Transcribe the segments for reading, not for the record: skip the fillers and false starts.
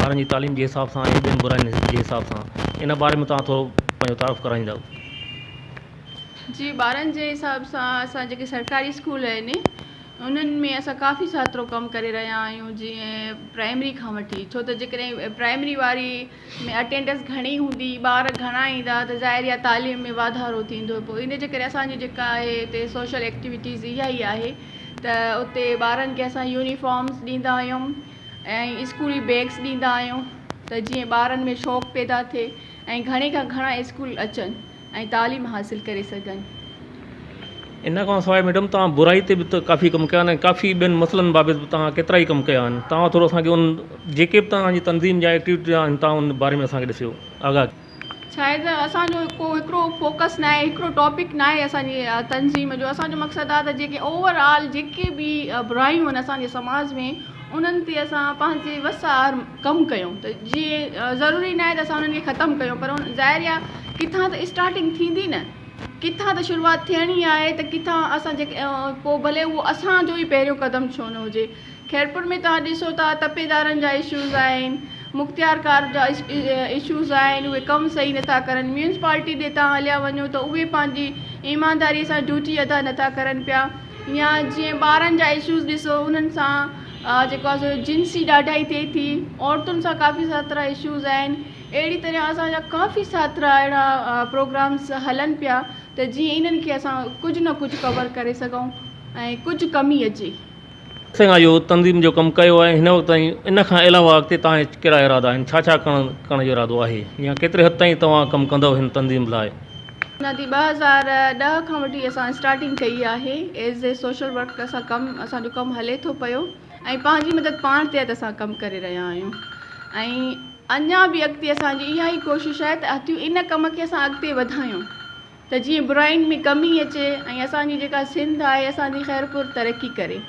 ٻارن جي تعليم جي حساب سان ۽ ٻين براين جي حساب سان ان باري ۾ توهان ٿورو پنهنجو تعارف ڪرائيندؤ. جي ٻارن جي حساب سان اسان جيڪي سرڪاري اسڪول آهن انهن ۾ اسان ڪافي ساترو ڪم ڪري رهيا آهيون جيئن پرائمري کان وٺي ڇو ته جيڪڏهن پرائمري واري ۾ اٽينڊنس گهڻي هوندي ٻار گهڻا ايندا ته ظاهر آهي تعليم ۾ واڌارو ٿيندو پوء ان جي ڪري اسان جي جيڪا آهي هتي سوشل ايڪٽيوٽيز اها ئي آهي ته اتي ٻارن کي اسان يونيفارمس ڏيندا آهيون ۽ اسڪولي بيگس ڏيندا آهيون ته جيئن ٻارن ۾ شوق پيدا ٿئي ۽ گهڻي کان گهڻا اسڪول اچن ۽ تعليم حاصل ڪري سگهن. ان کان سواء ميڊم توهان برائي تي به ته ڪافي ڪم ڪيا آهن ۽ ڪافي ٻين مسئلن بابت به توهان ڪيترائي ڪم ڪيا آهن توهان ٿورو اسان کي ان جيڪي به توهان جي تنظيم جا ايڪٽيوٽيز آهن توهان ان باري ۾ اسان کي ڏسيو آگاهه ڪيو. ڇاهي ته اسان جو ڪو هڪڙو فوڪس ناهي هڪڙو ٽاپڪ ناهي اسان جي تنظيم جو اسان جو مقصد آهي ته جيڪي اوور آل جيڪي به برايون آهن اسان جي سماج ۾ انهن تي اسان پنهنجي وس آهر ڪم ڪيون ته جيئن ضروري ناهي ته اسان انهن کي ختم ڪيون پر ظاهر آهي ڪٿان ته اسٽارٽنگ ٿيندي نه ڪٿان ته شروعات ٿيڻي آهي ته ڪٿان اسان جيڪي پوء ڀلي اهو اسان جو ئي پهريون قدم ڇو نه هجي خيرپور ۾ توهان ڏسو ٿا تپيدارن جا اشوز آهن مختيارڪار جا اشوز آهن اهي ڪم صحيح نٿا ڪرن ميونسپالٽي ڏي توهان هليا وڃو ته اهي پنهنجي ايمانداري سان ڊيوٽي ادا نٿا ڪرن پيا يا جيئن ٻارن جا اشوز ڏسو انهن سان جيڪو آهي سو جنسي ڏاڍائي ٿئي ٿي عورتن سان ڪافي ساترا اشوز آهن اهڙي طرح اسان جا ڪافي ساترا اهڙا پروگرامس هلن پيا ته جيئن انهن کي اسان ڪجهه نه ڪجهه ڪور ڪري سگهون ۽ ڪجهه ڪمي اچي. سائين اهو تنظيم جو ڪم ڪيو آهي هن وقت تائين ان کان علاوه اڳتي توهان جا ڪهڙا ارادا آهن ڇا ڇا ڪرڻ ڪرڻ جو ارادو آهي يا ڪيتري حد تائين توهان ڪم ڪندؤ هن تنظيم لاء. ندي 2010 کان وٺي اسان اسٽارٽنگ ڪئي آهي ايز اي سوشل ورڪر اسان ڪم اسان جو ڪم هلي ٿو پيو ۽ پنهنجي مدد پاڻ تحت اسان ڪم ڪري رهيا آهيون ۽ اڃا به اڳتي اسان جي اها ئي ڪوشش آهي ته اٿيون ان ڪم کي اسان اڳتي وڌايون ته جيئن براين ۾ ڪمي اچي ۽ اسان جي جيڪا سنڌ آهي اسان جي خيرپور ترقي ڪري.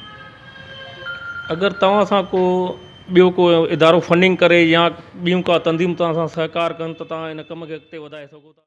اگر توهان سان ڪو ٻيو ڪو ادارو فنڊنگ ڪري يا ٻيون ڪا تنظيم توهان سان سهڪار ڪن ته توهان ان ڪم کي اڳتي وڌائي سگهو ٿا.